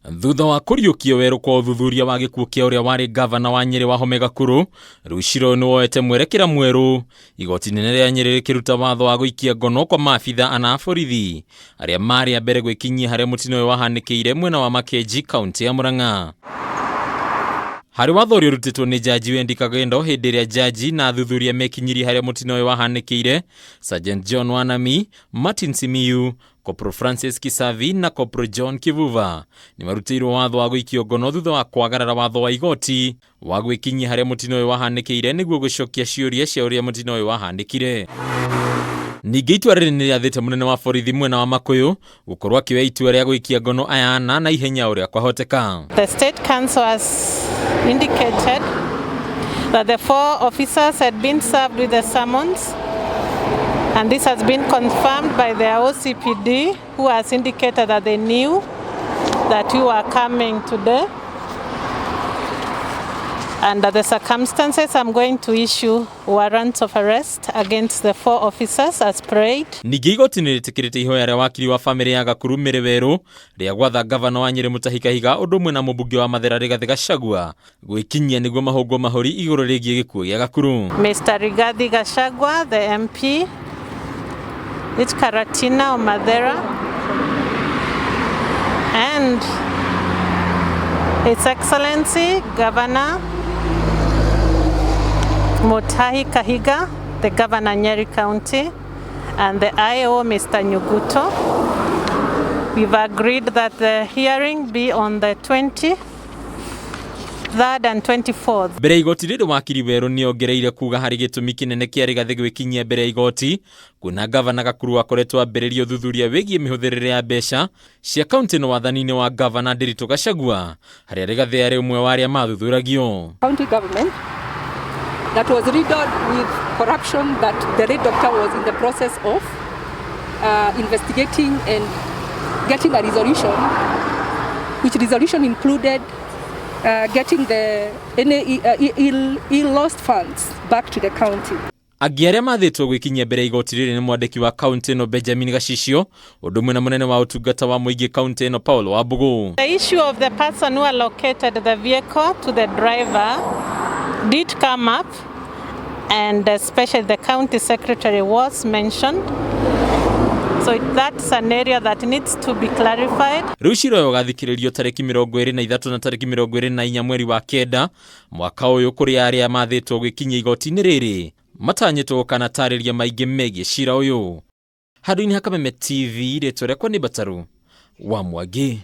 Thutha wa kũriũkio werũ kwa ũthuthuria wa gĩkuũ kĩa ũrĩa warĩ ngavana wa Nyĩrĩ Wahome Gakuru, rĩu cira ũyũ nĩ woete mwerekera mwerũ, igoti inene rĩa Nyĩrĩ rĩkĩruta watho wa gũikia ngono kwa maabitha ana a borithi arĩa marĩ a mbere gwĩkinyia harĩa mũtino ũyũ wahanĩkĩire mwena wa Makenji, kaũntĩ ya Murang'a. Harĩ watho ũrĩa ũrutĩtwo nĩ Jaji Wendi Kagendo hĩndĩ ĩrĩa jaji na athuthuria mekinyirie harĩa mũtino ũyũ wahanĩkĩire, Sergeant John Wanami, Martin Simiyu, Kopro Francis Kisavi na Kopro John Kivuva nĩ marutĩirwo watho wa gũikio ngono thutha wa kwagarara watho wa igoti wa gwĩkinyia harĩa mũtino ũyũ wahanĩkĩire nĩguo gũcokia ciũria cia ũrĩa mũtino ũyũ wahanĩkire. Ningĩ itua rĩrĩ nĩ rĩathĩte mũnene wa borithi mwena wa Makũyũ gũkorwo akĩoya itua rĩa gũikia ngono aya ana na ihenya ũrĩa kwahoteka. The State Council has indicated that the four officers had been served with the summons, and this has been confirmed by their OCPD, who has indicated that they knew that you are coming today. Under the circumstances, I'm going to issue warrants of arrest against the four officers as prayed. Ningĩ igoti nĩ rĩtĩkĩrĩte ihoya rĩa wakiri wa bamĩrĩ ya Gakuru Mĩrĩ Werũ rĩa gwatha ngavana wa Nyĩrĩ Mutahi Kahiga ũndũ ũmwe na mũmbunge wa Mathera Rigathĩ Gachagua gwĩkinyia nĩguo mahũngwo mahũri igũrũ rĩgiĩ gĩkuũ gĩa Gakuru. Mr. Rigathi Gachagua, the MP, it's Karatina or Mathera, and His Excellency Governor Mutahi Kahiga, the Governor Nyeri County, and the IO Mr. Nyuguto. We've agreed that the hearing be on the 23rd and 24th. Mbere ya igoti rĩrĩ wakiri Werũ nĩ ongereire kuga harĩ gĩtũmi kĩnene kĩa Rigathĩ gwĩkinyia mbere ya igoti kuona ngavana Gakuru akoretwo ambĩrĩria ũthuthuria wĩgiĩ mĩhũthĩrĩre ya mbeca cia kaunti ĩno wathani-inĩ wa ngavana Ndiritu Gachagua harĩa Rigathĩ arĩ ũmwe wa arĩa mathuthuragio. County government that was riddled with corruption that the late doctor was in the process of investigating and getting a resolution, which resolution included getting the any ill lost funds back to the county. Angĩ arĩa mathĩtwo gwĩkinyia mbere ya igoti rĩrĩ nĩ mwandĩki wa kaunti ĩno Benjamin Gacicio ũndũ ũmwe na mũnene wa ũtungata wa mũingĩ kaunti ĩno Paul Wambugu. The issue of the person who allocated the vehicle to the driver did come up, and especially the county secretary was mentioned. So that's an area that needs to be clarified. Rĩu cira ũyũ ũgathikĩrĩrio tarĩki 23 na tarĩki 24 mweri wa kenda mwaka ũyũ kũrĩa arĩa mathĩtwo gwĩkinyia igoti-inĩ rĩrĩ matanyĩtwo gũkanatarĩria maingĩ megiĩ cira ũyũ. Handũ-inĩ ha Kameme TV rĩtwa rĩakwa nĩ Mbataru wa Mwangi.